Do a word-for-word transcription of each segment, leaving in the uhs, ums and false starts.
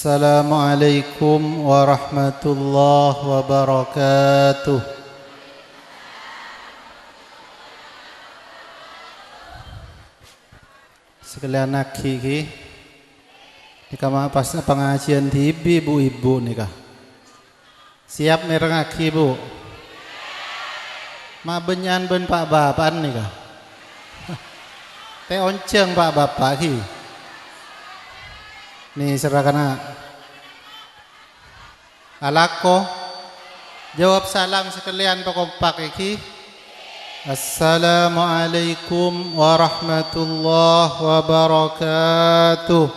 Assalamualaikum warahmatullahi wabarakatuh. Sakalèyan aghi, ghi. Nèka ma' pas pangajiân dhibi', bu-ibu nèka. Siap mèrengngaghi, Bu? Ma' bânnya'an bân pa'-bapa'an nèka. Tè onjhâng pa'-bapa', ghi. Nè, sèra kana'. Alako. Jawab salam sakalèyan pakompak, ghi. Assalamualaikum warahmatullahi wabarakatuh.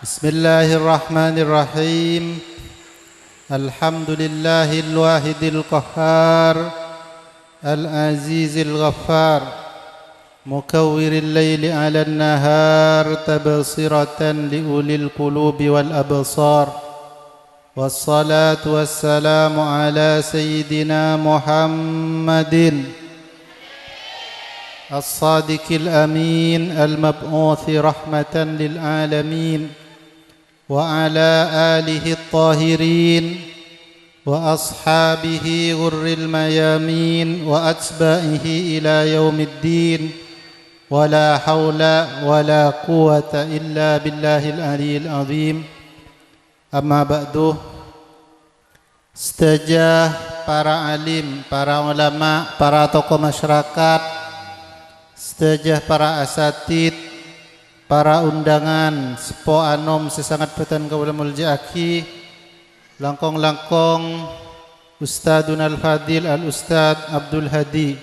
Bismillahirrahmanirrahim. Alhamdulillahil wahidil qahhar, al-azizil ghaffar, mukawwiril laili 'alan nahar, tabsiratan li ulil qulubi wal absar. Wassalatu wassalamu ala sayyidina Muhammadin, as-sadiqil amin, al-mab'uthi rahmatan lil alamin, wa ala alihi at-tahirin, wa ashabihi ghurril mayamin, wa atba'ihi ila yaumiddin, wa la haula wa la quwwata illa billahil aliyil azim. Amma ba'du. Sadhâjâ para alim, para ulama, para tokoh masyarakat, sadhâjâ para asatid, para undangan, seppo anom sè sanget bhâdhân kaulâ molja'aghi, langkong-langkong Ustadzunal Fadil Al Ustadz Abdul Hadi,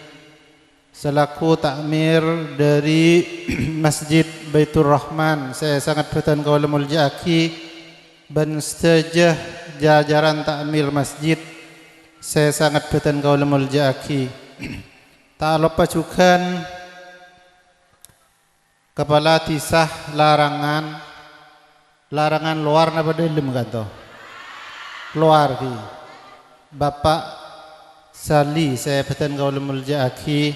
selaku takmir dhâri Masjid Baitur Rahman sè sanget bhâdhân kaulâ molja'aghi, bân sadhâjâ jajaran takmir masjid sè sanget bhâdhân kaulâ molja'aghi. Ta' loppa jhughân Kapala Dhisa Larangan, Larangan lowar napa dhâlem kanto? Lowar, ghi. Bapa' Sali sè bhâdhân kaulâ molja'aghi.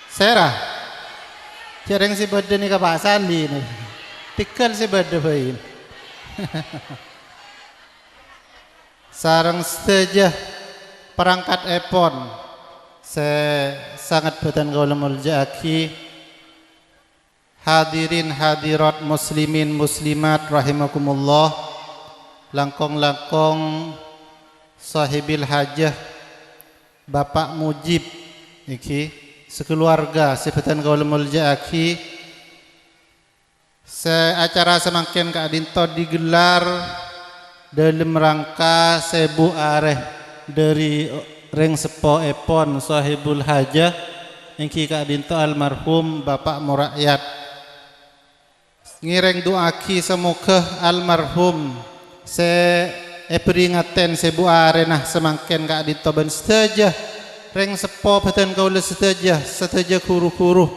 Sèra? Jhâreng sè bâdâ nèka Pa' Sali nèka. Tèghâl sè bâdâ bhâi. Sareng sadhâjâ parangkat èpon sè sanget bhâdhân kaulâ molja'aghi. Hadirin hadirat muslimin muslimat rahimakumullah, langkong-langkong sahibil hajah Bapa' Mujib nèka sakaluarga sè bhâdhân kaulâ molja'aghi, sè acara samangkèn ka'dinto digelar dâlem rangka sèbu arè dhâri rèng seppo èpon sahibul hajah, èngghi ka'dinto almarhum Bapa' Mura'yat. Ngèrèng du'aaghi samoghâ almarhum sè èbherri' ngatèn sèbu arèna samangkèn ka'dinto bân sadhâjâ rèng seppo bhâdhân kaulâ sadhâjâ, sadhâjâ ghuru-ghuru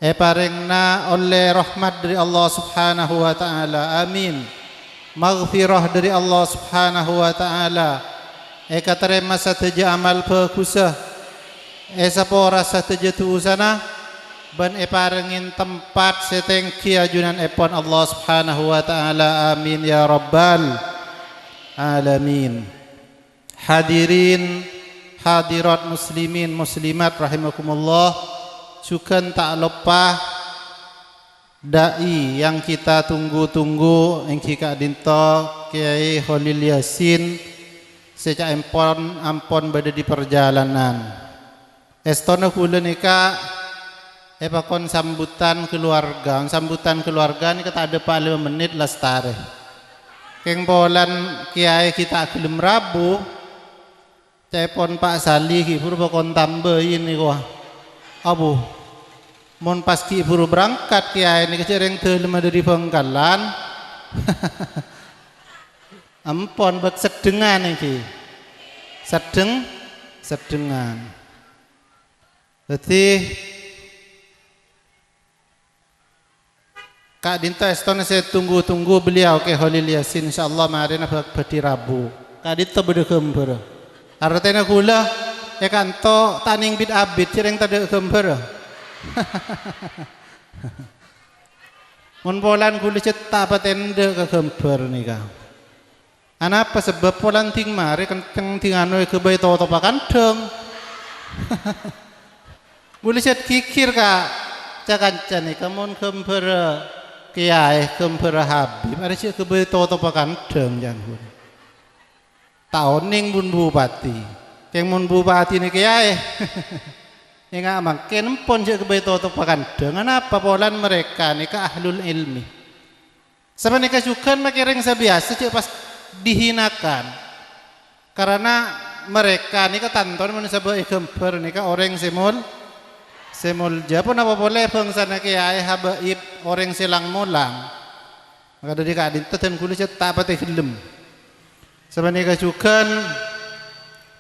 èparèngana ollè rahmat dhâri Allah Subhanahu wa Ta'ala. Amin. Maghfirah dhâri Allah Subhanahu wa Ta'ala. Èkatarèma sadhâjâ amal bhâghussa, èsapora sadhâjâ dhusana, bân èparèngè tempat sè tèngghi ajunanèpon Allah Subhanahu wa Ta'ala. Amin ya rabbal alamin. Hadirin hadirat muslimin muslimat rahimakumullah, jhughân ta' loppa da'i yang kita tunggu-tunggu, èngghi ka'dinto Kyai Kholil Yasin, sè ca'èpon ampon bâdâ è parjhâlânan. Èstona kaulâ nèka èpakon sambutan kaluwarga. Sambutan kaluwarga nèka ta' dâpa' lèma mennit lastarè. Kèng polana Kyai ghi' ta' ghellem rabu, ca'èpon Pa' Sali ghi' bhuru pakon tambâi nèko. Abu, mon pas ghi' bhuru berangkat Kyai nèka jhâreng dâlemma dhâri Bhângkalan. Ampon, bâk seddhengngan èngghi. Seddheng, seddhengngan. Dhâddhi, ka'dinto èstona sè tunggu-tunggu beliau Kyai Kholil Yasin, insyaallah marèna bâ-, bâdhi rabu. Ka'dinto bâdâ ghâmbhârrâ. Artèna kaulâ è kanto ta' nèng bit-abit, jhâreng tadâ' ghâmbhârrâ. Mon polana ghulâ cè' ta' patèndhâ ka ghâmbhâr nèka. Anapa sebbhâb polana dhing marè kenceng dhing ano èghâbây totopa kandhâng? Ghulâ cè' ghighir ka ca-kanca nèka mon ghâmbhârrâ kèyaè, ghâmbhârrâ Habib, arè cè' èghâbây totopa kandhâng, can ghulâ. Ta' onèng bun bupati. Kèng mon bupati nèka kèyaè. Enga' mangkèn empon cè' èghâbây totopa kandhâng. Anapa polana mereka nèka ahlul ilmi. Sapanèka jhughân makè rèng sè biyasa cè' pas dihinakan. Karana mereka nèka tantona mon sabâ' èghâmbhâr nèka orèng sè mol-, sè molja. Ponapa polè bângsana kèyaè habaib orèng sè lang-molang. Maka dhâri ka'dinto dân ghulâ cè' ta' patè ghellem. Sapanèka jhughân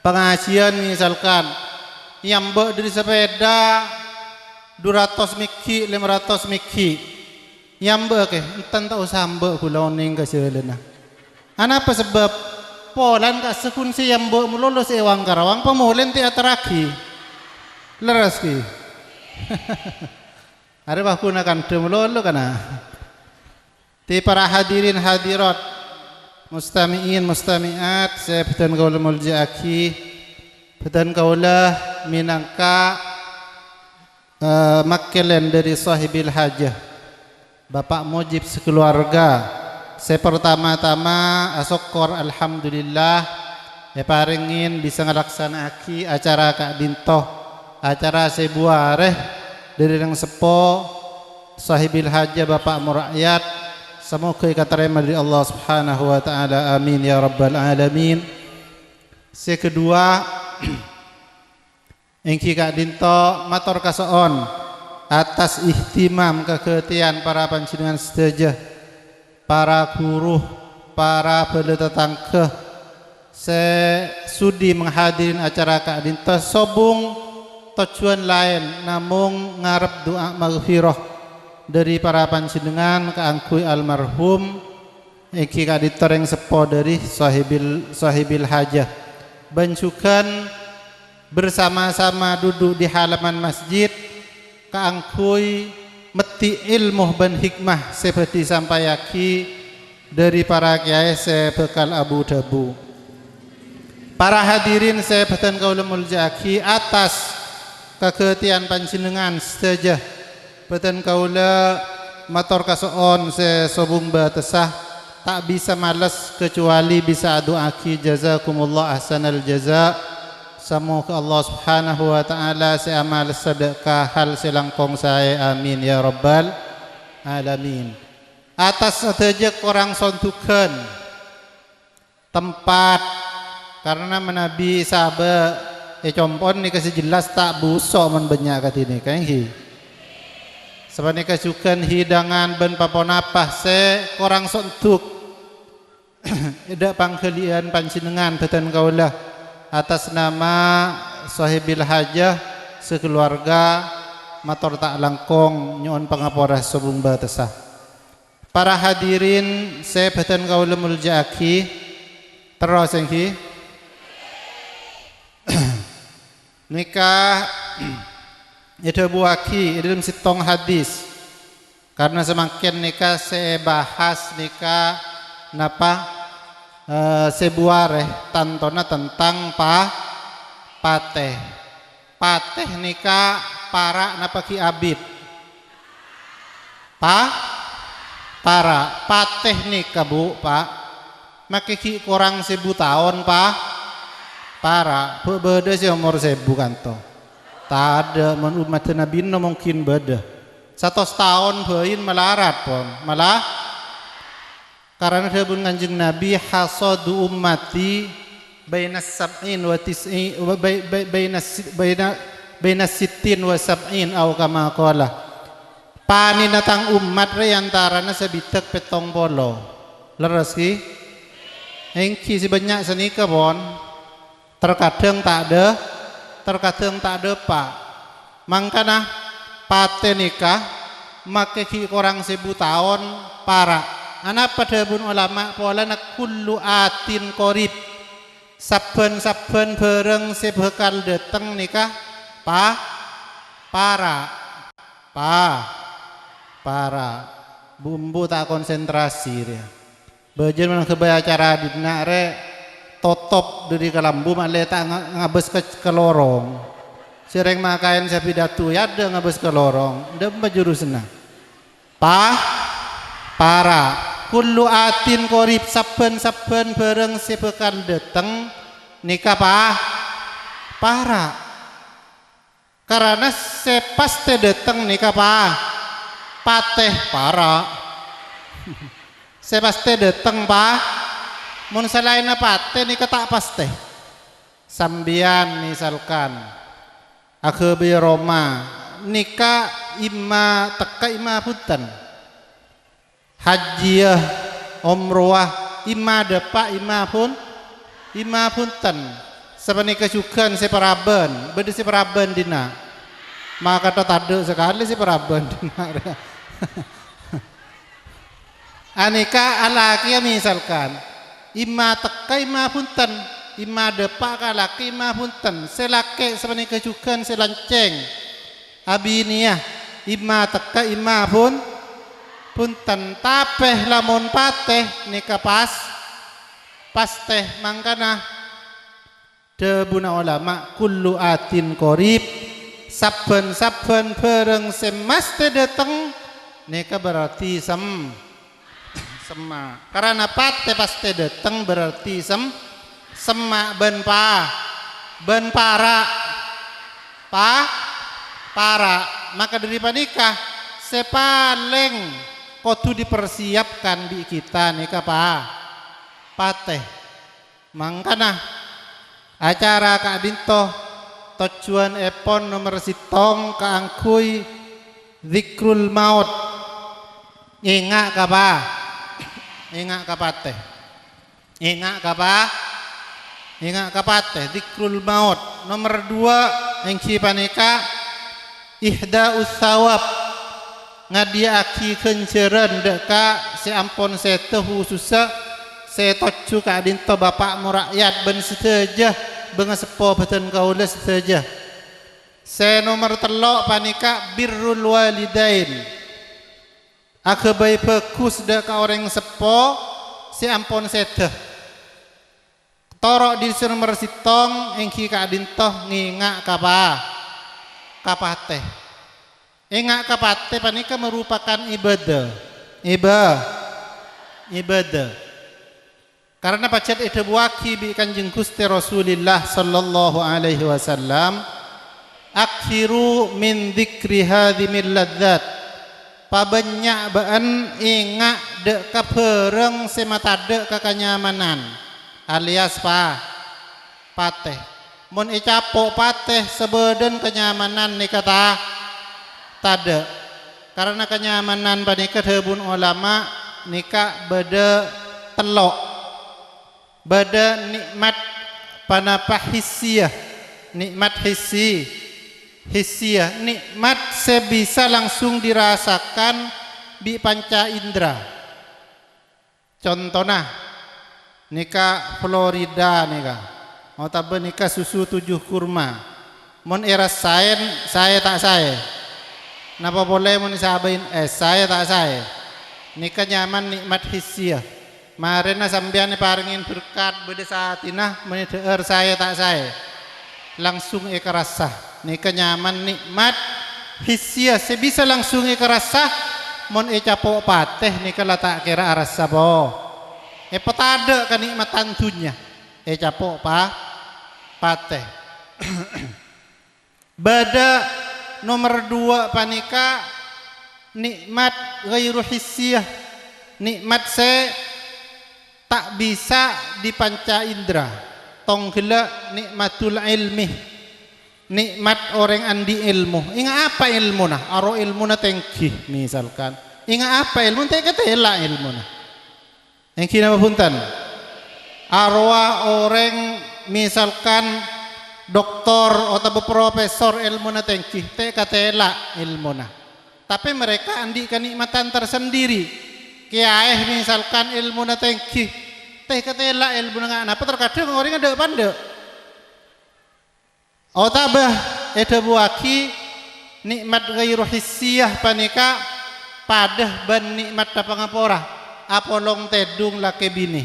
pangajiyân, misalkan, nyambâ' dhâri sapèda du ratos mèghi', lèma ratos mèghi'. Nyambâ' kè, enten ta' osa ambâ' ghulâ onèng ka jhâlânna. Anapa sebbhâb? Polana ka'issa' ghun sè nyambâ' malolo sè èwang-karawang, pamolèna ta' èyaterraghi. Lerres, ghi? Arè wah ghuna kandhâ malolo, kana? Tè para hadirin hadirat, mustami'in mustami'at sè bhâdhân kaulâ molja'aghi, bhâdhân kaulâ mènangka, eh, makkèlèn dhâri Sohibil Hajah, Bapak Mujib sakalowarga, sè partama-tama asokkor, alhamdulillah, èparèngè bisa ngalaksana'aghi acara ka'dinto, acara sè buwâ arè dhâri rèng seppo Sohibil Hajah Bapak Mura'yat, samoghâ èkatarèma dhâri Allah Subhanahu wa Ta'ala. Amin, ya Rabbal Alamin. Sè kedua, èngghi ka'dinto mator kaso'on atas ihtimam kaghâtèyan para panjhennengngan sadhâjâ, para ghuru, para bhâlâ tatangghâ, sè sudi menghadiri acara ka'dinto sobung tojjhuwân laèn namong ngarep du'a maghfirah dhâri para panjhennengngan kaangghuy almarhum, èngghi ka'dinto rèng seppo dhâri Sohibil, Sohibil Hajah. Bân jhughân bersama-sama duduk di halaman masjid kaangghuy meddhi èlmo bân hikmah sè bhâdhi sampayyaghi dhâri para kèyaè sè bhâkal abu-dhâbu. Para hadirin sè bhâdhân kaulâ molja'aghi, atas kaghâtèyan panjhennengngan sadhâjâ, bhâdhân kaulâ mator kaso'on sè sobung bâtessa, ta' bisa males kacobâli bisa adu'aaghi, jazakumullah ahsanal jaza. Samoghâ Allah Subhanahu wa Ta'ala sè amales sadhâka hal sè langkong saè. Amin, ya Rabbal Alamin. Atas sadhâjâ korang sondhughân tempat, karana manabi sabâ' è compo'na nèka sè jelas ta' buso' mon bânnya' kadhi nèka, èngghi. Sapanèka jhughân hidangan bân pa-ponapa sè korang sondhuk. È dâ' pangghâliyân panjhennengngan bhâdhân kaulâ, atas nama Sohibil Hajah sakalowarga, mator ta' langkong nyo'on pangapora sobung bâtessa. Para hadirin sè bhâdhân kaulâ molja'aghi, terros èngghi. Nèka èdhâbuwâghi è dhâlem sèttong hadis. Karna samangkèn nèka sè èbahas nèka napa, eh, sè buwâ arè tantona tentang pa-, patè. Patè nèka para' napa ghi' abit? Pa-, para'. Patè nèka, Bu, Pa', makè ghi' korang sèbu taon, Pa'. Para', bâ-, bâdâ sè omor sèbu kanto? Tadâ', mon ommaddhâ Nabbhina mungkin bâdâ. Satos taon bhâi malarat, pon. Mala-, karana dhâbuna Kanjeng Nabbhi, "Hasadu ummati bainas sab'in wa tis'i-, wa bai-, bai-, bainas si-, baina-, bainas sittin wa sab'in, au kama qala." Panèna tang ommat rè antarana sabidhâk pèttong polo. Lerres, ghi? Èngghi sè bânnya' sanèka, pon. Terkadhâng ta' dâ-, terkadhâng ta' dâpa'. Mangkana, patè nèka makè ghi' korang sèbu taon para'. Anapa dhâbuna olama polana, "Kullu atin qorib." Sabbhân-sabbhân bhârâng sè bhâkal dâteng nèka pa-, para'. Pa, para'. Bu-embu ta' konsentrasi rèya. Bâjâna manabi acara dinna' rè totop dhâri kalambhu malè ta' nga-, ngabâs ka, ka lorong. Sèrèng makaèn sè pidato yâ adâ' ngabâs ka lorong. Dâ' emma jurusanna. Pa, para'. Kullu atin qorib, sabbhân-sabbhân bhârâng sè bhâkal dâteng nèka pa, para'. Karana sè pastè dâteng nèka pa, patè, para'. Sè pastè dâteng pa, mon salaènna patè nèka ta' pastè. Sampèyan, misalkan, aghâbây roma, nèka imma tekka imma bhunten. Hajjiyâ, omrowa, imma dâpa', imma bhun-, imma bhunten. Sapanèka jhughân sè parabân, bâdâ sè parabân dinna'. Makathâ tadâ' sakalè sè parabân dinna'. Anèka alakèya misalkan, imma tekka, imma bhunten, imma dâpa' ka lakè, imma bhunten. Sè lakè' sapanèka jhughân sè lancèng. Abinèya, imma tekka, imma bhun-, bhunten. Tapè lamon patè nèka pas, pastè. Mangkana dhâbuna olama, "Kullu atin qorib," sabbhân-sabbhân bhârâng sè mastè dâteng nèka berarti sem-, semma'. Karana patè pastè dâteng berarti sem-, semma' bân pa-, bân para'. Pa-, para'. Maka dhâri panèka sè palèng kodhu dipersiapkan bi' kita nèka pa-, patè. Mangkana, acara ka'dinto tojjhuwânnèpon nomer sèttong kaangghuy dzikrul maut. Enga' ka pa-, enga' ka patè. Enga' ka pa-, enga' ka patè, dzikrul maut. Nomer duwâ' èngghi panèka ihda'us tsawab, ngadhiyâ'aghi ghânjhârân dâ' ka sè ampon sèdhâ, khusussa sè tojjhu ka'dinto bapa' mora'yat bân sadhâjâ bângaseppo bhâdhân kaulâ sadhâjâ. Sè nomer tello' panèka birrul walidain, aghâbây bhâghus dâ' ka orèng seppo sè ampon sèdhâ. Toro' dhâri sè nomer sèttong èngghi ka'dinto ngènga' ka pa-, ka patè. Ènga' ka patè panèka marupakan ibâdâ. Iba-, ibâdâ. Karana pajhât èdhâbuwâghi bi' Kanjeng Ghustè Rasulillah sallallahu alaihi wasallam, "Aktsiru min dzikri hadzimil ladzat." Pabânnya' bâ'ân ènga' dâ' ka bhârâng sè matadâ' ka kanyamanan, alias pa-, patè. Mon ècapo' patè, sabâdhân kanyamanan nèka ta-, tadâ'. Karana kanyamanan panèka dhâbuna olama nèka bâdâ tello'. Bâdâ nè'mat panapa hissiyah, nè'mat hissi, hissiyah, nè'mat sè bisa langsung dirasakan bi' panca indra. Contona, nèka Florida nèka, otabâ nèka susu tujuh kurma. Mon èrassaè, saè ta' saè? Napa polè mon èsabâi ès, saè ta' saè? Nèka nyaman nè'mat hissiyah. Marèna sampèyan èparèngè berkat bâdâ satèna, mon èdhâ'âr saè ta' saè? Langsung èkarassa. Nèka nyaman nè'mat hissiyah sè bisa langsung èkarassa, mon ècapo' patè nèka la ta' kèra arassa po-, èpatadâ' ka nè'matan dhunnya. Ècapo' pa-, patè. Bâdâ nomer duwâ' panèka nè'mat ghairu hissiyah, nè'mat sè ta' bisa dipanca indra, tong ghellâ' nè'matul ilmi, nè'mat orèng andi' èlmo. Ènga' apa èlmona? Aro èlmona tèngghi, misalkan. Ènga' apa èlmona? Ta' èkatèla' èlmona. Èngghi napa bhunten? Arowa orèng, misalkan, doktor otabâ profesor èlmona tèngghi, ta' èkatèla' èlmona. Tapè mereka andi' kanè'matan tersendiri. Kèyaè, misalkan, èlmona tèngghi, ta' èkatèla' èlmona nga'-, napa terkadang orèngnga dâ'-pandâ'. Otabâ èdhâbuwâghi, Nikmat ghairu hissiyah panèka padâ bân nikmat tapangapora, apolong tèdung lakè binè.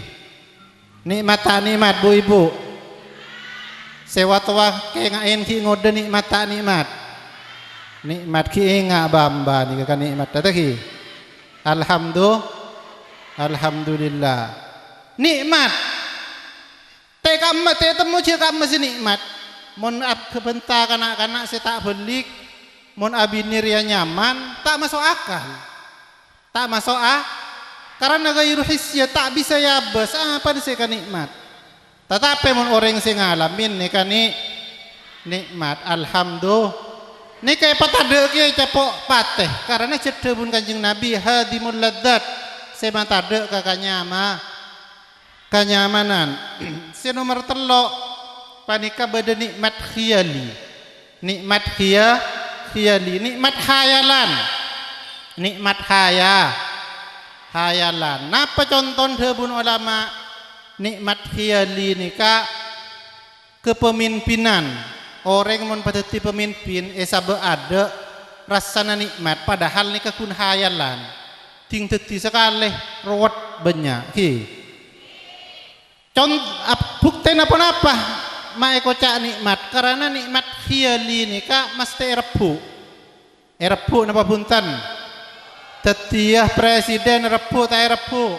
Nikmat ta' nikmat, bu-ibu? Sè wa-towa kènga'è ghi' ngodâ nikmat ta' nikmat? Nikmat ghi' enga' bâ-embâ nèka ka nikmat, ta' ghi? Alhamdu-, Alhamdulillah. Nikmat. Tè' kamma, tè' temmo jiyâ kamma sè nikmat. Mon ab-, ghâbhânta kana'-kana' sè ta' bâlik, mon abinè rèya nyaman, ta' maso' akal. Ta' maso' a-, karana ghairu hissiyah ta' bisa èabâs, apa sè ka nikmat. Tatapè mon orèng sè ngalamin nèka ni-, nikmat, alhamdu-, nèka èpatadâ'aghi capo' patè, karana jhâ' dhâbuna Kanjeng Nabi, "Hadhimul ladzat", sè matadâ' ka kanyama-, kanyamanan. Sè nomer tello' panèka bâdâ nikmat khiyali. Nikmat khiya-, khiyali, nikmat khayalan. Nikmat khaya-, khayalan. Napa contona dhâbuna olama? Nikmat khiyali nèka kapamimpinan. Orèng mon padâddhi pamimpin, èsabâ' adâ', rassana nikmat, padahal nèka ghun khayalan. Dhing dhâddhi sakalè, rowet bânnya', ghi. Con-, ap-, buktèna ponapa ma' èkoca' nikmat? Karana nikmat khiyali nèka mastè èrebbhu'. Èrebbhu' napa bhunten? Dhâddhiyâ presiden èrebbhu' ta' èrebbhu'?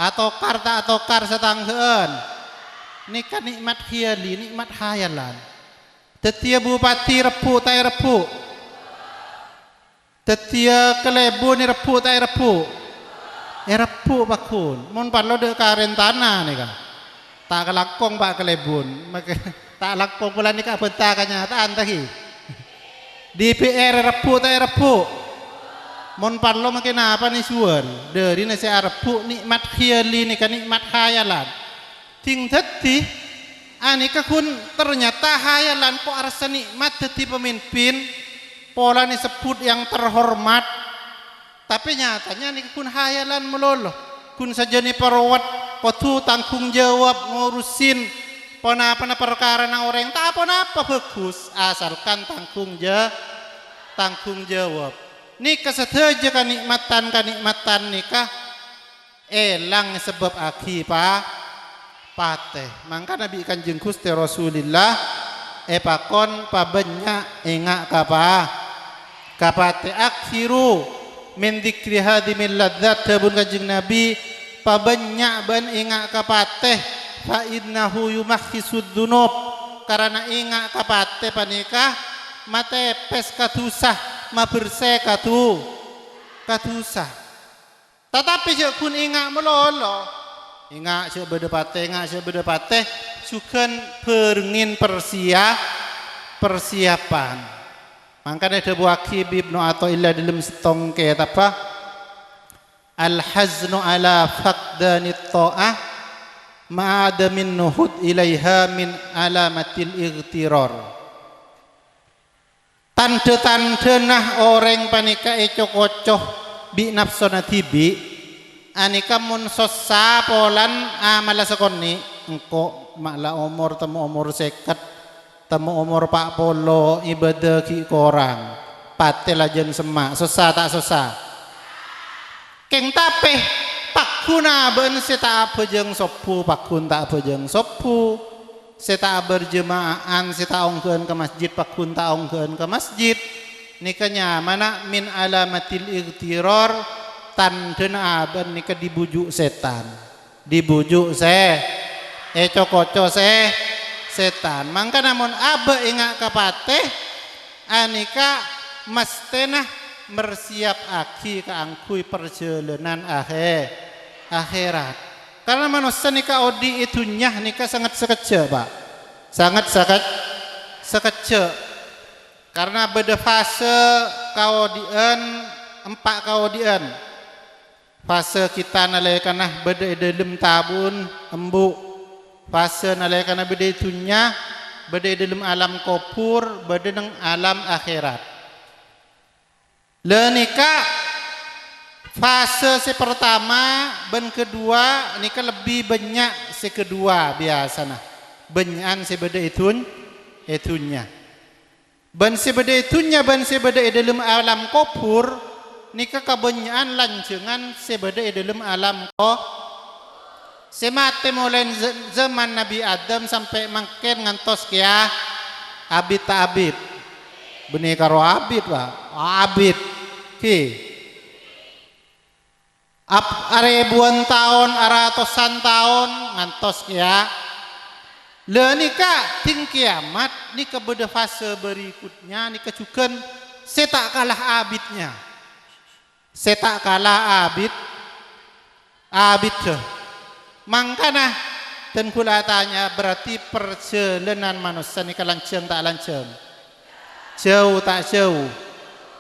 Atokar ta' atokar satangghâ'ân? Nèka nikmat khiyali, nikmat khayalan. Dhâddhiyâ bupati èrebbhu' ta' èrebbhu'? Dhâddhiyâ kalèbun èrebbhu' ta' èrebbhu'? Èrebbhu' pagghun. Mon parlo dâ' karèntana nèka. Ta' kalangkong, Pa', kalèbun. Mak-, ta' langkong polana nèka abhânta kanyata'an, ta' ghi? D P R èrebbhu' ta' èrebbhu'? Mon parlo mangkèn apa nè suwân? Dârina sè arebbhu' nikmat khiyali nèka nikmat khayalan. Dhing dhâddhi, anèka ghun ternyata khayalan ko' arassa nikmat dhâddhi pamimpin, polana èsebbhut yang terhormat, tapè nyatanya nèka ghun khayalan malolo. Ghun sajân èparowet, kodhu tangghung jawab ngorusin ponapana parkarana orèng, ta' ponapa bhâghus, asalkan tangghung ja-, tangghung jawab. Nèka sadhâjâ kanikmatan-kanikmatan nèka èlang èsebbhâbbhâghi pa-, patè. Mangkana bi' Kanjeng Ghustè Rasulillah èpakon pabânnya' enga' ka pa-, ka patè. "Aktsiru min dzikri hadhimil ladzat," dhâbuna Kanjeng Nabi, "pabânnya' bân enga' ka patè, fa innahu yumakhkhisudz dzunub," karana enga' ka patè panèka matèpès ka dhusa, mabersè ka dhu-, ka dhusa. Tatapè jhâ' ghun enga' malolo. Enga' jhâ' bâdâ patè, enga' jhâ' bâdâ patè, jhughân bhârengngè persiya-, persiyapan. Mangkana èdhâbuwâghi bi' Ibnu Athaillah dâlem sèttong kètabbhâ, "Al-haznu ala faqdanit tha'ah ma'a adamin nuhud ilaiha min alamatil ightirar." Tandhâ-tandhâna orèng panèka èco-koco bi' napsona dhibi', anèka mon sossa polana amalla sakonè', engko' ma' la omor temmo omor sèket, temmo omor pa' polo, ibâdâ ghi' korang, patè lajân semma', sossa ta' sossa? Kèng tapè, pagghun abâ'na sè ta' abhâjâng sobbhu, pagghun ta' abhâjâng sobbhu, sè ta' abârjâma'aan, sè ta' ongghâ'ân ka masjid, pagghun ta' ongghâ'ân ka masjid. Nèka nyamana min alamatil ightirar, tandhâna abâ'na nèka dibuju' sètan. Dibuju' sè, èco-koco sè, sètan. Mangkana mon abâ' enga' ka patè, anèka mastèna mersiyapaghi kaangghuy parjhâlânan ahè-, akhèrat. Karna manossa nèka odi' è dhunnya nèka sanget sakejjhâ', Pa'. Sanget sakej-, sakejjhâ'. Karna bâdâ fase kaodi'ân, empa' kaodi'ân. Fase kita nalèkana bâdâ è dâlem tabu'en embu'. Fase nalèkana bâdâ è dhunnya, bâdâ è dâlem alam kobhur, bâdâ neng alam akhèrat. La nèka fase sè partama bân kedua nèka lebbi bânnya' sè kedua biyasana. Bânnya'an sè bâdâ è dhun-, è dhunnya. Bân sè bâdâ è dhunnya bân sè bâdâ è dhâlem alam kobhur nèka kabânnya'an lanjhângan sè bâdâ è dhâlem alam ko-, sè matè molaè z-, zaman Nabbhi Adam sampè' mangkèn ngantos kèya abit ta' abit? Bânnè karo abit, Pak. Abit. Ghi. Ap-, arèbuwân taon, aratosan taon, ngantos kèya. Lha nèka, dhing kèyamat, nèka bâdâ fase berikutnya, nèka jhughân sè ta' kala abitnya. Sè ta' kala abit, abiddhâ. Mangkana, dân kaulâ atanya, berarti parjhâlânan manossa nèka lanjhâng ta' lanjhâng? Jhâu ta' jhâu?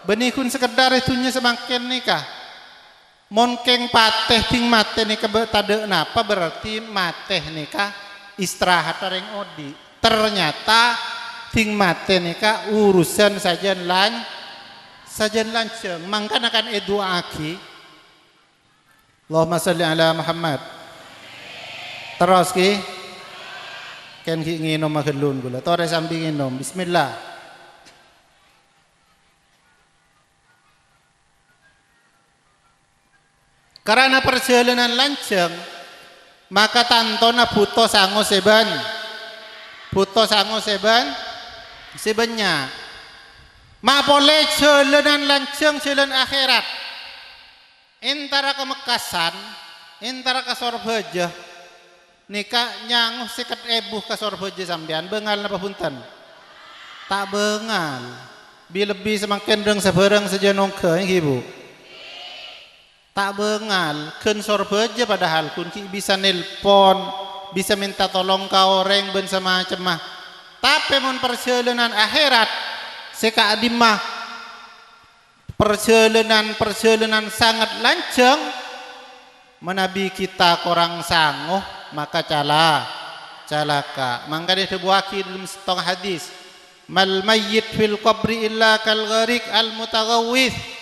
Bânnè ghun sekedar è dhunnya samangkèn nèka. Mon kèng patè, dhing matè nèka bâ-, tadâ' napa, berarti matè nèka istirahatta rèng odi'. Ternyata dhing matè nèka urusan sajân lan-, sajân lanjhâng. Mangkana kan èdu'aaghi. Allahumma shalli ala Muhammad. Terros, ghi. Kèng ghi' ngènoma ghâllun kaulâ. Torè sambi ngènom. Bismillah. Karana parjhâlânan lanjhâng, maka tantona bhuto sango sè bân-, bhuto sango sè bân-, sè bânnya'. Ma' polè jhâlânan lanjhâng, jhâlân akhèrat. Entara ka Mekkasan, entara ka Sorbhâjâ, nèka nyango sèket èbu ka Sorbhâjâ sampèyan, bângal napa bhunten? Ta' bângal. Bi-, lebbi samangkèn rèng sabhârâng sajân ongghâ, èngghi, Bu? Ta' bângal, ghân Sorbhâjâ padahal ghun ghi' bisa nelpon, bisa mènta tolong ka orèng bân samacemma. Tapè mon parjhâlânan akhèrat sè ka'dimma, parjhâlânan-parjhâlânan sanget lanjhâng, manabi kita korang sango, maka cala-, calaka'. Mangkana èdhâbuwaghi dhâlem sèttong hadis, "Mal mayyit fil qabri illa kal ghariq al mutaghawwits,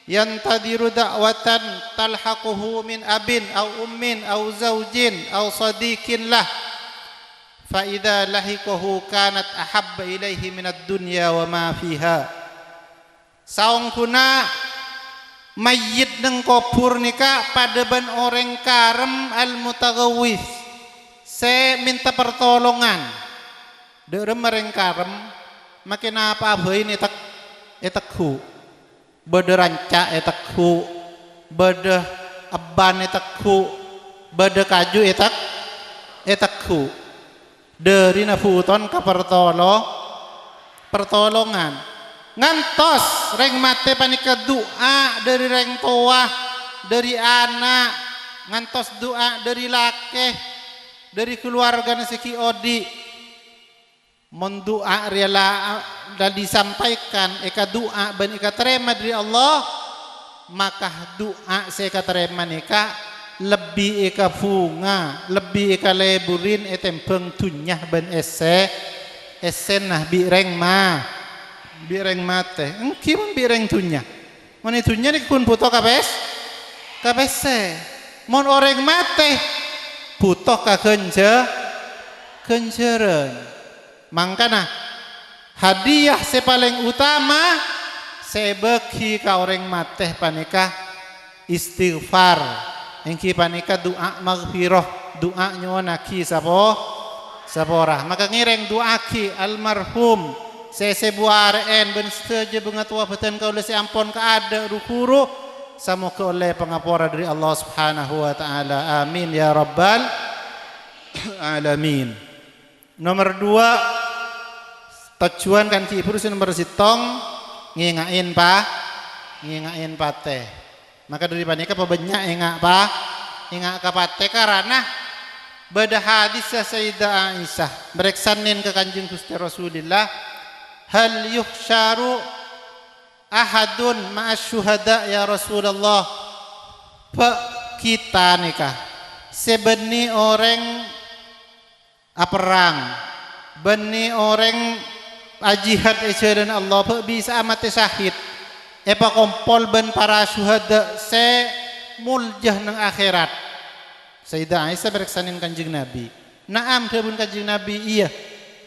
yantadhiru da'watan talhaquhu min abin aw ummin aw zaujin aw sadiqin lah, fa idza lahiqahu kanat ahabba ilaihi minad dunya wa ma fiha." Saongghuna mayyit neng kobhur nèka padâ bân orèng karem al-mutaghawwits sè mènta partolongan. Dâ' remma rèng karem, makè napa'a bhâi ètek-, ètegghu'. Bâdâ ranca' ètegghu', bâdâ ebban ètegghu', bâdâ kaju ètek-, ètegghu'. Dârina bhuton ka partolo-, partolongan. Ngantos rèng matè panèka du'a dâri rèng towa, dâri ana', ngantos du'a dâri lakè, dâri kalowargana sè ghi' odi'. Mon du'a rèya la, la disampaikan, èkadu'a bân èkatarèma dâri Allah, maka du'a sè èkatarèma nèka lebbi èkabhunga, lebbi èkalèburin ètèmbhâng dhunnya bân èssè-, èssèna bi' rèng ma-, bi' rèng matè. Èngghi mon bi' rèng dhunnya. Mon è dhunnya nèka ghun bhuto ka pès-, ka pèssè. Mon orèng matè, bhuto ka ghânjhâ-, ghânjhârân. Mangkana, hadiah sè palèng utama sè èbâghi ka orèng matè panèka istighfar, èngghi panèka du'a maghfirah, du'a nyo'onnaghi sapo-, sapora. Maka ngèrèng du'aaghi almarhum sè èssè buarè'èn bân sadhâjâ bhângatowa bhâdhân kaulâ sè ampon kaadâ' ru-ghuru, samoghâ ollè pangapora dâri Allah Subhanahu wa Ta'ala. Amin, ya Rabbal Alamin. Nomer duwâ', tojjhuwân kan ghi' bhuru sè nomer sèttong, ngènga'è pa-, ngènga'è patè. Maka dâri panèka pabânnya' ènga' pa-, ènga' ka patè, karana bâdâ hadis Sayyidah Aisyah, marèksanè ka Kanjeng Ghustè Rasulillah, "Hal yuhsyaru ahadun ma'asy syuhada, ya Rasulullah?" Bâ' kita nèka sè bânnè orèng aperrang, bânnè orèng ajihad è jhâlânna Allah, bâ' bisa'a matè syahid, èpakompol bân para syuhada sè molja neng akhèrat. Sayyidah Aisyah marèksanè Kanjeng Nabi. "Na'am," dhâbuna Kanjeng Nabi, "iyâ,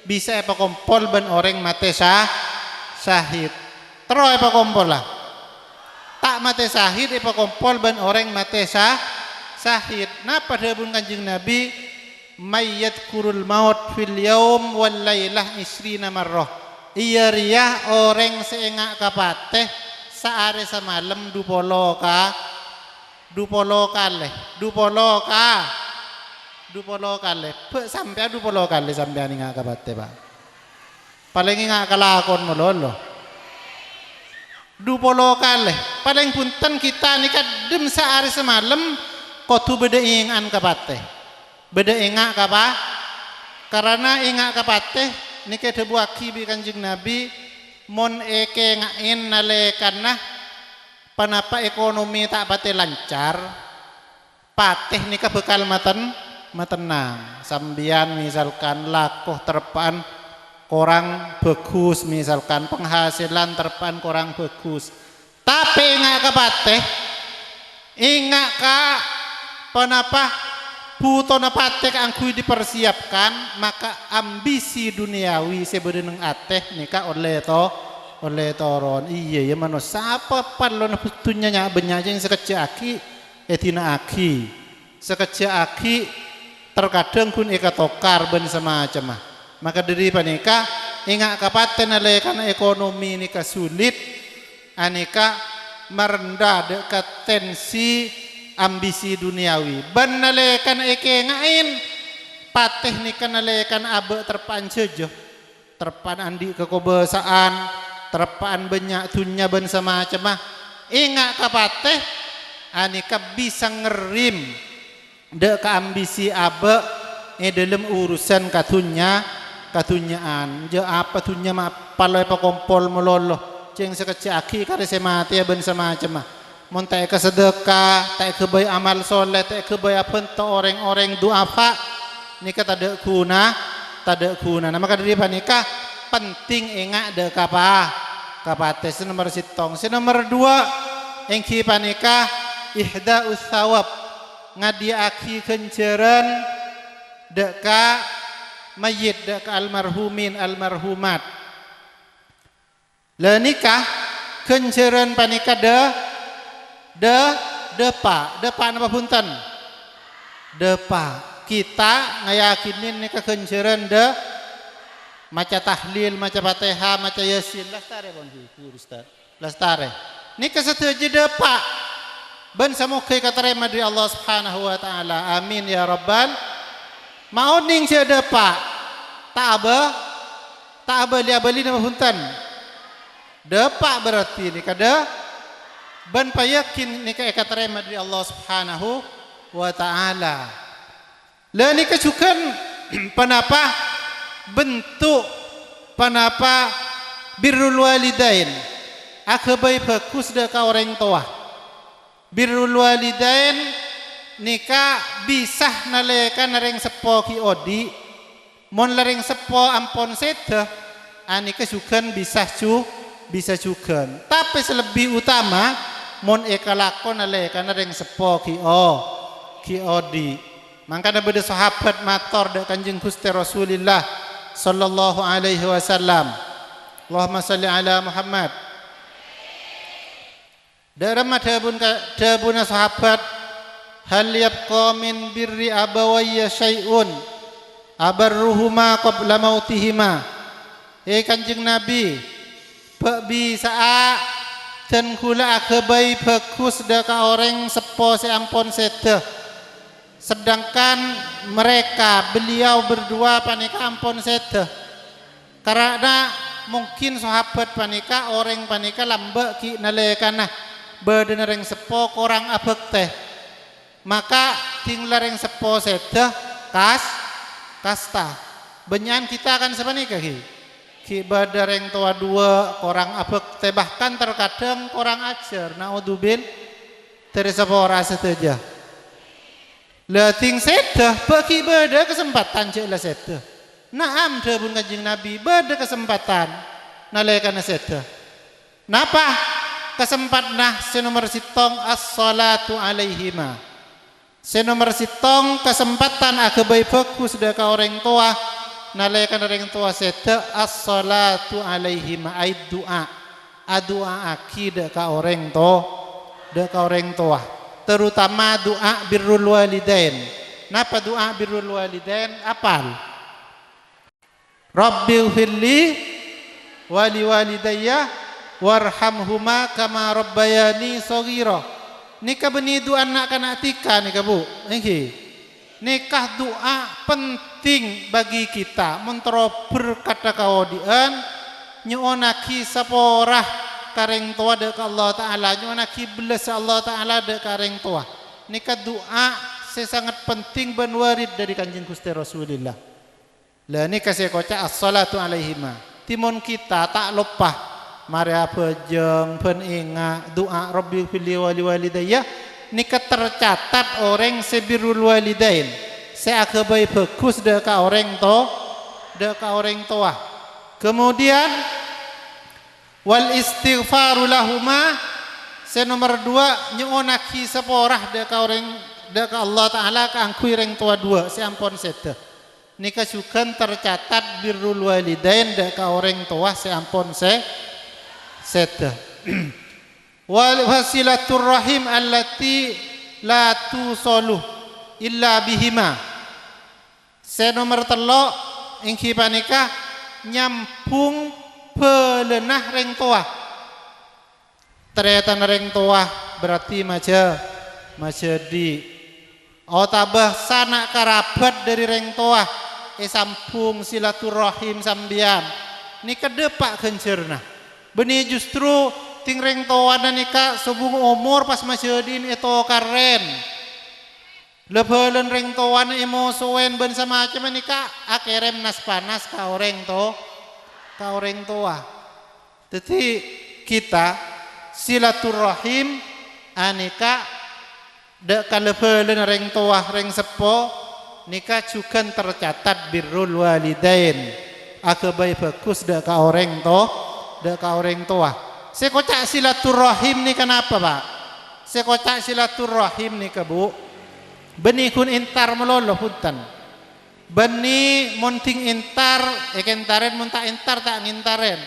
bisa èpakompol bân orèng matè sya-, Sahid. Terro èpakompola. Ta' matè sahid èpakompol bân orèng matè sa-, sahid. Napa dhâbuna Kanjeng Nabi? "May yadzkurul maut fil yaum wal lailah isrina marrah." Iyâ rèya orèng sè enga' ka patè saarè samalem du polo ka-, du polo kalè. Du polo ka-, du polo kalè. Bâ' sampèyan du polo kalè sampèyan enga' ka patè, Pak. Palèng enga' kalakon malolo. Du polo kalè. Palèng bhunten kita nèka dhâddhi saarè samalem kodhu bâdâ enga'an ka patè. Bâdâ enga' ka pa-, karana enga' ka patè nèka èdhâbuwaghi bi' Kanjeng Nabi, mon èkènga'è nalèkana ponapa ekonomi ta' patè lancar, patè nèka bhâkal maten-, matennang. Sampèyan misalkan lako tereppa'an korang bhâghus, misalkan penghasilan tereppa'an korang bhâghus. Tapè enga' ka patè, enga' ka ponapa butona patè kaangghuy dipersiapkan, maka ambisi duniawi sè bâdâ neng atè nèka ollè to-, ollè toron. Iyâ, iyâ, manossa apa parlona dhunnya nya'-, bânnya' jhâ' sakejjhâ' aghi' èdina'aghi. Sakejjhâ' aghi' terkadhâng ghun èkatokar bân samacemma. Maka dhâri panèka, enga' ka patè nalèkana ekonomi nèka sulit, anèka marendha dâ' ka tensi ambisi duniawi. Bân nalèkana èkènga'è, patè nèka nalèkana abâ' tereppa'an jhâjâ. Tereppa'an andi' kakobâsa'an, tereppa'an bânnya' dhunnya bân samacemma. Enga' ka patè, anèka bisa ngerrim dâ' ka ambisi abâ' è dhâlem urusan kadhunnya-, kadhunnya'an. Jhâ' apa dhunnya ma' palo èpakompol malolo, jhâ' sakejjhâ' aghi' karè sè matèya bân samacemma. Mon ta' èkasadhâka, ta' èghâbây amal sholè, ta' èghâbây abhânto orèng-orèng du'afa, nèka tadâ' ghuna, tadâ' ghunana. Maka dhâri panèka penting enga' dâ' ka pa-, ka patè. Sè nomer sèttong. Sè nomer duwâ', èngghi panèka ihda'us tsawab, ngadhiyâ'aghi ghânjhârân dâ' ka mayyit, dâ' ka almarhumin, almarhumat. La nèka ghânjhârân panèka dâ-, dâ-, dâpa'. Dâpa' napa bhunten? Dâpa'. Kita ngayakinin nèka ghânjhârân dâ-, maca tahlil, maca Fatihah, maca Yasin. Lastarè pon, Bu, Bu Ustaz. Lastarè. Nèka sadhâjâ dâpa'. Bân samoghâ èkatarèma dhâri Allah Subhanahu wa Ta'ala. Amin, ya Rabbal. Ma' onèng jhâ' dâpa'. Ta' abâ-, ta' abâli-abâli napa bhunten? Dâpa' berarti nèka dâ-, bân payakin nèka èkatarèma dhâri Allah Subhanahu wa Ta'ala. La nèka jhughân ponapa bentuk, ponapa birrul walidain, aghâbây bhâghus dâ' ka orèng towa. Birrul walidain nèka bisa nalèkana rèng seppo ghi' odi'. Mon la rèng seppo ampon sèdhâ, anèka jhughân bisa ju-, bisa jhughân. Tapè sè lebbi utama, mon èkalako nalèkana rèng seppo ghi' o-, ghi' odi'. Mangkana bâdâ sahabat mator dâ' Kanjeng Ghustè Rasulillah sallallahu alaihi wasallam. Allahumma shalli ala Muhammad. Dâ' remma dhâbun ka-, dhâbuna sahabat, "Hal yabqa min birri abawayya syai'un abarruhuma qabla mautihima?" He Kanjeng Nabi, bâ' bisa'a dân ghulâ aghâbây bhâghus dâ' ka orèng seppo sè ampon sèdhâ, sedangkan mereka, beliau berdua panèka ampon sèdhâ. Karana mungkin sahabat panèka, orèng panèka lambâ' ghi' nalèkana bâdâna rèng seppo korang abhâktè. Maka dhing la rèng seppo sèdhâ kas-, kasta. Bânnya'an kita kan sapanèka, ghi? Ghi' bâdâ rèng towa duwâ' korang abhâktè, bahkan terkadang korang ajhâr. Naudzubil-, dhâri sapora sadhâjâ. La dhing sèdhâ, bâ' ghi' bâdâ kasempadhân jhâ' la sèdhâ. Na'am, dhâbuna Kanjeng Nabi, bâdâ kasempadhân nalèkana sèdhâ. Napa? Kasempadhânna sè nomer sèttong, as-shalatu alaihima. Sè nomer sèttong, kasempadhân aghâbây bhâghus dâ' ka orèng towa. nalèkana rèng towa sèdhâ, as-shalatu alaihima, ai du'a. Adu'aaghi dâ' ka orèng to-, dâ' ka orèng towa. Terutama du'a birrul walidain. Napa du'a birrul walidain? Apal? "Rabbighfirli wa liwalidayya warhamhuma kama rabbayani shaghira." Nèka bânnè du'ana na'-kana' dhika nèka, Bu. Èngghi. Nèka du'a penting bagi kita. Mon terro berkata kaodi'ân, nyo'onnaghi sapora ka rèng towa dâ' ka Allah Ta'ala, nyo'onnaghi bellâssa Allah Ta'ala dâ' ka rèng towa. Nèka du'a sè sanget penting bân warid dâri Kanjeng Ghustè Rasulillah. La nèka sè èkoca' as-shalatu alaihima. Dhimèn kita ta' loppa. Marè abhâjâng bân enga' du'a "Rabbighfirli wa liwalidayya", nèka tercatat orèng sè birrul walidain, sè aghâbây bhâghus dâ' ka orèng to-, dâ' ka orèng towa. Kemudian, "Wal istighfaru lahuma", sè nomer duwâ', nyo'onnaghi sapora dâ' ka orèng, dâ' ka Allah Ta'ala kaangghuy rèng towa duwâ' sè ampon sèdhâ. Nèka jhughân tercatat birrul walidain dâ' ka orèng towa sè ampon sè-, sèdhâ. "Wal wasilatur rahim allati la tusalu illa bihima." Sè nomer tello', èngghi panèka nyambhung bhâlâna rèng towa. Tarètanna rèng towa berarti majâ-, majâdi'. Otabâ sana' karabat dâri rèng towa èsambhung silaturrahim sampèyan. Nèka dâpa' ghânjhârânna. Bânnè justru dhing rèng towana nèka sobung omor pas majâdi'in ètokarrèn. La-bhâlâna rèng towana èmosowèn bân samacemma nèka akèrèm nas-panas ka orèng to-, ka orèng towa. Dhâddhi, kita silaturrahim anèka dâ' ka la-bhâlâna rèng towa, rèng seppo, nèka jhughân tercatat birrul walidain, aghâbây bhâghus dâ' ka orèng to-, dâ' ka orèng towa. Sè èkoca' silaturrahim nèka napa, Pak? Sè èkoca' silaturrahim nèka, Bu, bânnè ghun entar malolo, bhunten. Bânnè mon dhing entar, èkentarèn, mon ta' entar, ta' ngentarèn.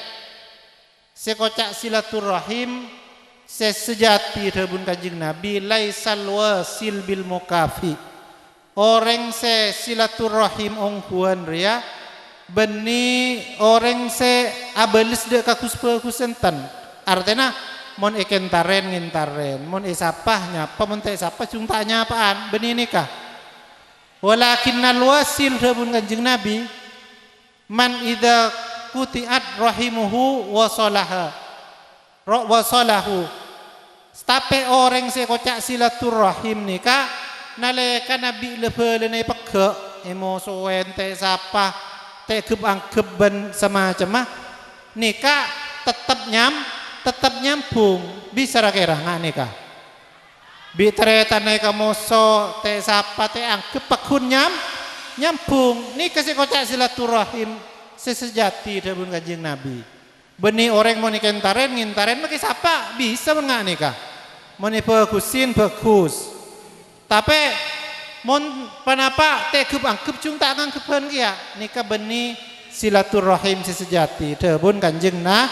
Sè èkoca' silaturrahim sè sajâti dhâbuna Kanjeng Nabi, "Laisal wasil bil mukafi." Orèng sè silaturrahim ongghuwân rèya bânnè orèng sè abâles dâ' ka ghus-bhâghus enten. Artèna, mon èkentarèn, ngentarèn, mon èsapa, nyapa, mon ta' èsapa, jhung ta' nyapa'an, bânnè nèka. "Walakinnal wasil," dhâbuna Kanjeng Nabi, "man idza quti'at rahimuhu wasalaha, ro-, wasalahu." Tapè orèng sè èkoca' silaturrahim nèka nalèkana bi' la-bhâlâna èpeggâ', èmosowèn, ta' èsapa, ta' èghep-angghep bân samacemma, nèka tettep nyam-, tettep nyambhung. Bisa ra kèra nga' nèka? Bi' tarètanna èkamoso, ta' èsapa, ta' èangghep, pagghun nyam-, nyambhung. Nèka sè èkoca' silaturrahim sè sajâti, dhâbuna Kanjeng Nabi. Bânnè orèng mon èkentarèn, ngentarèn, makè sapa, bisa bân nga' nèka. Mon èbhâghusin, bhâghus. Tapè mon ponapa ta' èghep-angghep, jhung ta' ngangghebhân kèya, nèka bânnè silaturrahim sè sajâti, dhâbuna Kanjeng Na-,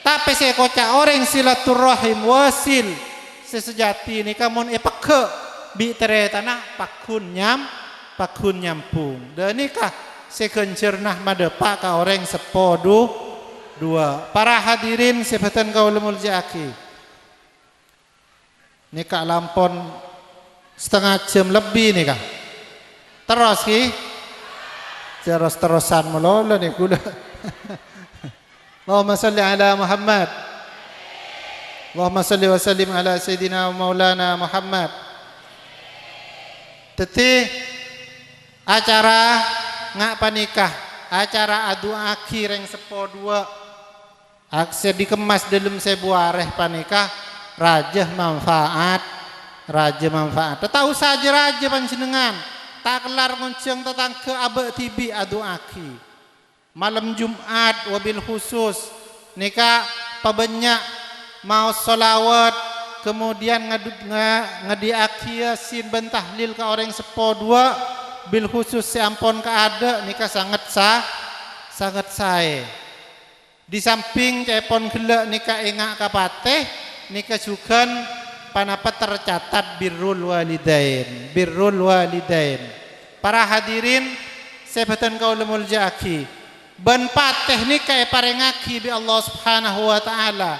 Tapè sè èkoca' orèng silaturrahim wasil sè sajâti nèka mon èpeggâ' bi' tarètanna pagghun nyam-, pagghun nyambhung. Dâ' nèka sè ghânjhârânna madâpa' ka orèng seppo du-, duwâ'. Para hadirin sè bhâdhân kaulâ molja'aghi. Nèka la ampon satengnga jam lebbi nèka. Terros, ghi? Terros-terrosan malolo nèka kaulâ. Allahumma shalli ala Muhammad. Allahumma shalli wa sallim ala Sayyidina wa Maulana Muhammad. Dhâddhi, acara nga' panèka, acara adu'aaghi rèng seppo duwâ'. Ak-, sè dikemmas dâlem sèbu arè panèka rajâ manfaat, rajâ manfaat. Ta' osa jâ-rajâ panjhennengngan, ta' kellar ngonjhâng tatangghâ abâ' dhibi' adu'aaghi. Malem Jum'at wabil khusus nèka pabânnya' maos shalawat, kemudian ngadu-, nga-, ngadhi'âghi Yasin bân tahlil ka orèng seppo duwâ', Bil khusus sè ampon kaadâ' nèka sanget sa-, sanget saè. Di samping ca'èpon ghellâ' nèka enga' ka patè, nèka jhughân panapa tercatat birrul walidain, birrul walidain. Para hadirin sè bâdhân kaulâ molja'aghi, bân patè nèka èparèngaghi bi' Allah Subhanahu wa Ta'ala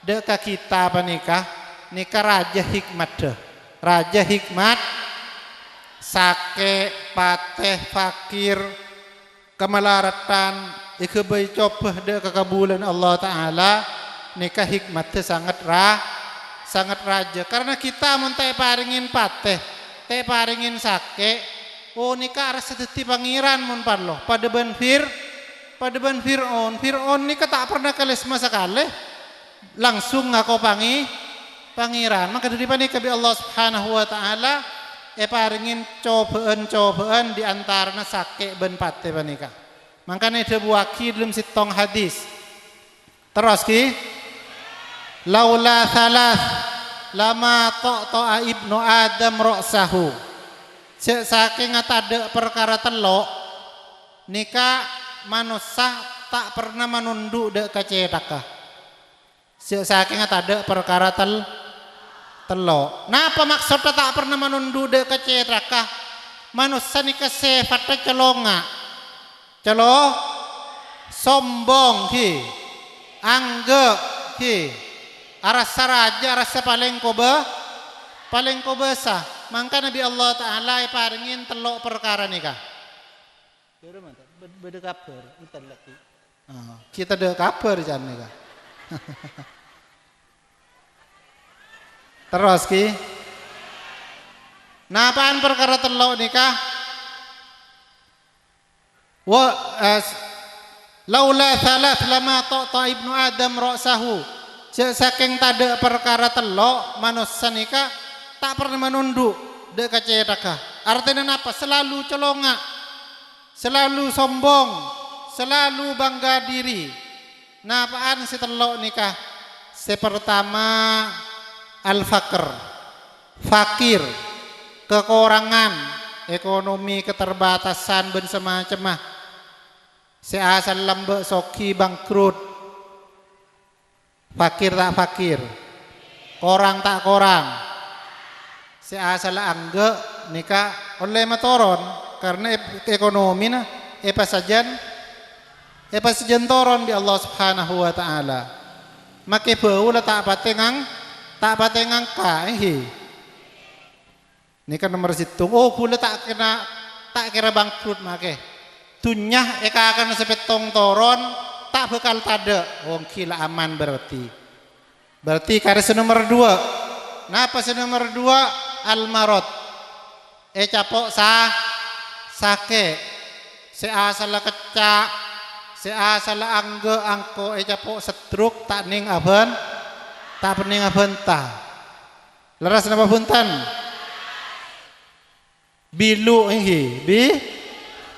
dâ' ka kita panèka, nèka rajâ hikmadhâ. Rajâ hikmat, sakè', patè, fakir, kamalaratan, èghâbây cobâ dâ' ka kabulâna Allah Ta'ala, nèka hikmadhâ sanget ra-, sanget rajâ. Karna kita mon ta' èparèngè patè, ta' èparèngè sakè', oh, nèka arassa dhâddhi pangèran mon parlo. Padâ bân Fir-, padâ bân Fir'aun. Fir'aun nèka ta' pernah kalèsma sakalè, langsung ngako pangè-, pangèran. Maka dhâri panèka bi' Allah Subhanahu wa Ta'ala èparèngè cobâ'ân-cobâ'ân di antarana sakè' bân patè panèka. Mangkana èdhâbuwaghi dâlem sèttong hadis. Terros, ghi. "Laula tsalas lama taqta'a ibnu Adam ra'sahu." Jâ' sakènga tadâ' parkara tello', nèka manossa ta' pernah manondhu' dâ' ka cèthagghâ. Jâ' sakènga tadâ' parkara tel-, tello'. Napa maksodda ta' pernah manondhu' dâ' ka cèthagghâ? Manossa nèka sèfatta calonga'. Calo-, sombong, ghi. Anggâ', ghi. Arassa rajâ, arassa palèng kobâ-, palèng kobâsa. Mangkana bi' Allah Ta'ala èparèngè tello' parkara nèka. Bâdâ, bâdâ kabhâr, enten lagi. Ah, kita dâ' kabhâr, can, nèka. Terros, ghi. Napa'an parkara tello' nèka? Wa, eh, s-, "Laula tsalas lama taqta'a ibnu Adam ra'sahu." Jâ' sakèng tadâ' parkara tello', manossa nèka ta' pernah manondhu' dâ' ka cèthagghâ. Artèna napa? Salalu calonga', salalu sombong, salalu bangga diri. Napa'an sè tello' nèka? Sè partama, al-faqr. Fakir, kakorangan, ekonomi, keterbatasan, bân samacemma. Sè asalla lambâ' soghi bangkrut. Fakir ta' fakir? Korang ta' korang? Sè asalla anggâ' nèka ollè matoron, karna ep-, ekonomina èpasajân, èpasajân toron bi' Allah Subhanahu wa Ta'ala. Makè bâu la ta' patè ngang-, ta' patè ngangka', ènggi. Nèka nomer sèttong. Oh, ghulâ ta' kèra, ta' kèra bangkrut makè. Dhunnya è kakana sè pèttong toron ta' bhâkal tadâ'. Oh, ènggi la aman berarti. Berarti karè sè nomer duwâ'. Napa sè nomer duwâ'? Al-marad. Ècapo' sa-, sakè'. Sè asalla kecca', sè asalla anggâ' angko ècapo' stroke ta' nèng abhân-, ta' pennèng abhânta. Lerres napa bhunten? Bilu, ènggi, bi-,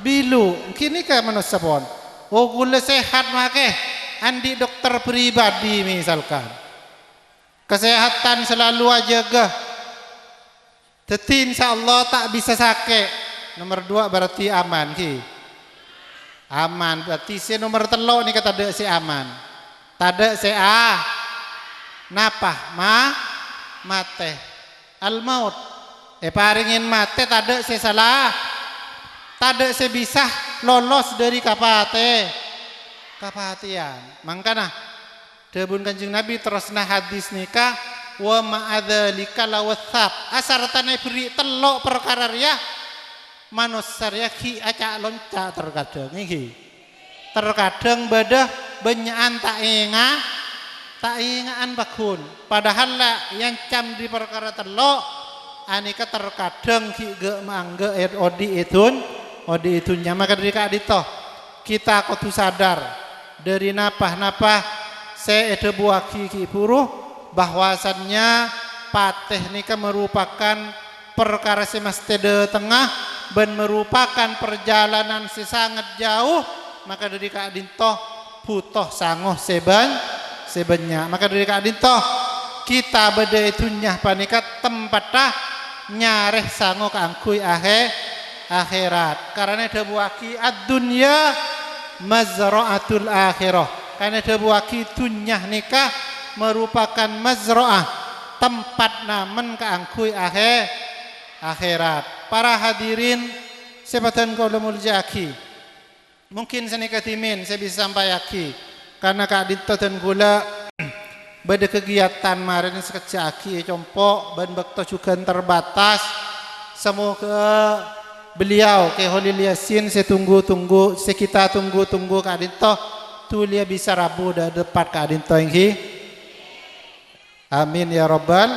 bilu. Ènggi nèka manossa pon. Oh, ghulâ sehat makè, andi' dokter pribadi, misalkan. Kesehatan selalu ajâgâ. Dhâddhi, insyaallah ta' bisa sakè'. Nomer duwâ' berarti aman, ghi. Aman, berarti sè nomer tello' nèka tadâ' sè aman. Tadâ' sè a-, napa? Ma-, matè. Al-maut. Èparèngè matè tadâ' sè sala-, tadâ' sè bisa lolos dâri kapatè-, kapatèyan. Mangkana, dhâbuna Kanjeng Nabi terrosna hadis nèka, "Wa ma'a dzalika lawassab." Asartana èberri' tello' parkara rèya, manossa rèya ghi' aca'-lonca' terkadhâng, ènggi. Terkadhâng bâdâ bânnya'an ta' ènga-, ta' ènga'an pagghun. Padahal la èancam dâri parkara tello', anèka terkadhâng ghi' ghâ'-, maangghâ' è-, odi' è dun-, odi' è dhunnya. Maka dâri ka'dinto, kita kodhu sadar dâri napa-napa sè èdhâbuwaghi ghi' bhuru, bahwasannya patè nèka merupakan parkara sè mastè dâtengnga bân merupakan parjhâlânan sè sanget jhâu, maka dâri ka'dinto bhuto sango sè bân-, sè bânnya'. Maka dâri ka'dinto kita bâdâ è dhunnya panèka tempatta nyarè sango kaangghuy ahè-, akhirat. Karana èdhâbuwâghi, "Ad-dunya mazra'atul akhirah." Karana èdhâbuwâghi, dhunnya nèka marupakan mazra'ah, tempat namen kaangghuy akhè-, akhirat. Para hadirin sè bhâdhân kaulâ molja'aghi, mungkin sanèka dhimèn sè bisa sampayaghi, karana ka'dinto dân kaulâ bâdâ kagiyatan marèna sakejjhâ' aghi è compo' bân bâkto jhughân terbatas. Samoghâ beliau, Kè Kholil Yasin sè tunggu-tunggu, sè kita tunggu-tunggu ka'dinto, dhuliyâ bisa rabu dâ'-, dâpa' ka'dinto, èngghi. Amin ya rabbal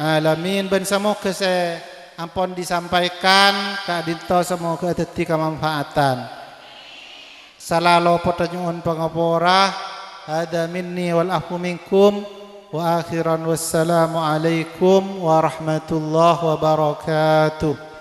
alamin. Bân samoghâ sè ampon disampaikan ka'dinto samoghâ dhâddhi kamanfaatan. Sala lopot nyo'on pangapora. Hadza minni wal afu minkum. Wa akhiran, wassalamualaikum warahmatullahi wabarakatuh.